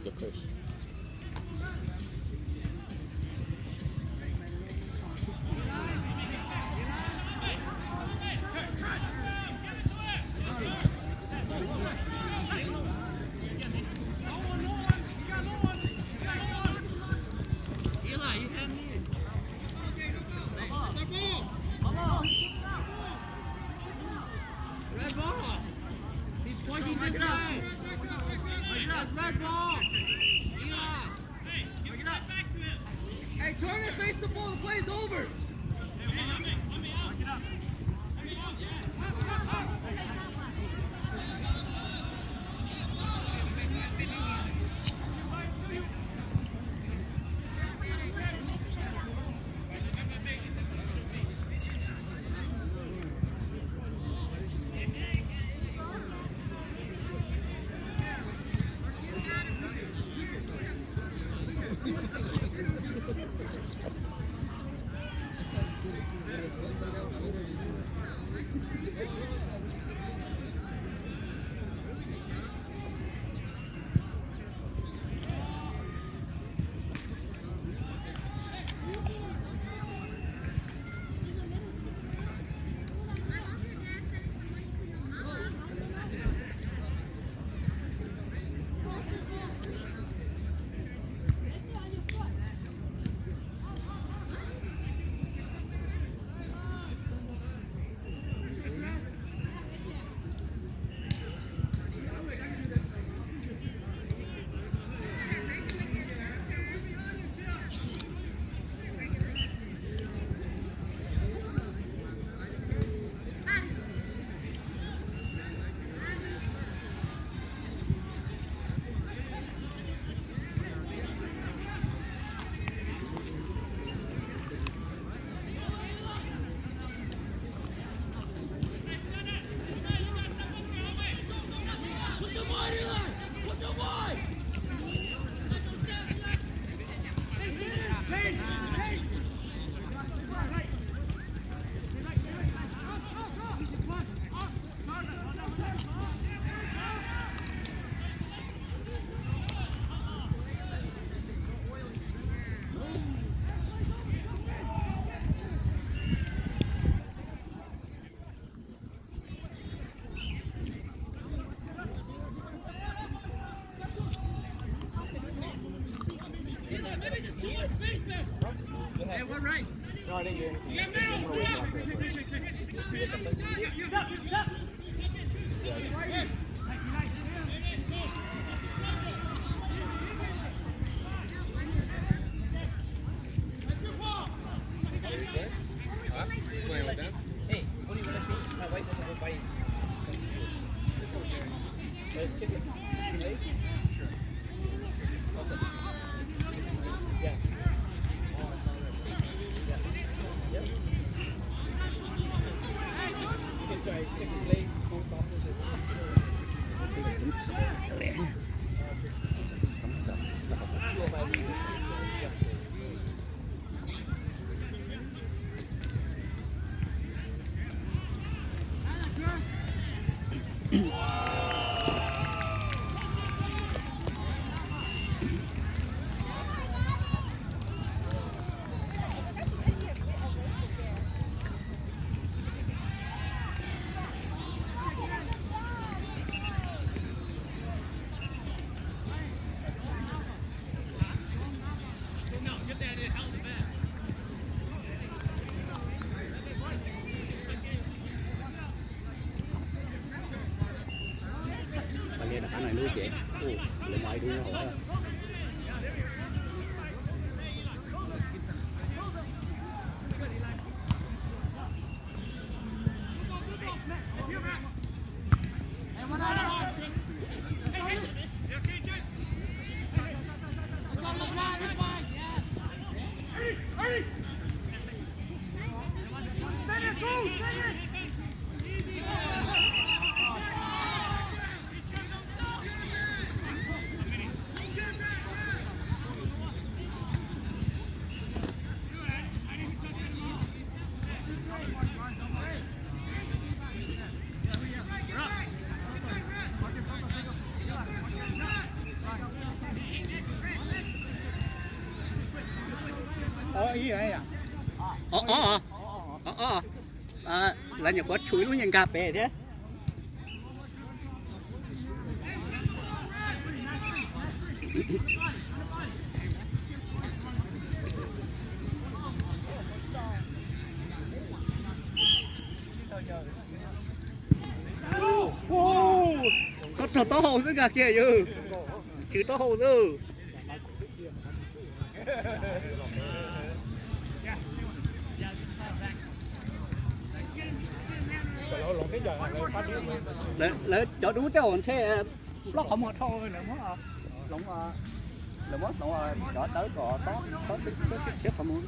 The first. Red ball! He's pointing this way! That's red ball! Eli! Hey, turn and face the ball. The play's over. Pab liab rov qab no ib lub ces, ua, lawv muaj ib lub nyob hauv. Ob, ob, ob, lawv nyuam qhuav tshum ib lub nyuag nkag pem thiab. Koj raug taub hau xwb, nkag kiag yog tshwm taub hau xwb. Lawv cov dub tej zaum ntshe nplob qhov muag dhau, lawv muab, lawv muab hloov cov dawb kom tob, tob tshiab qhov muag.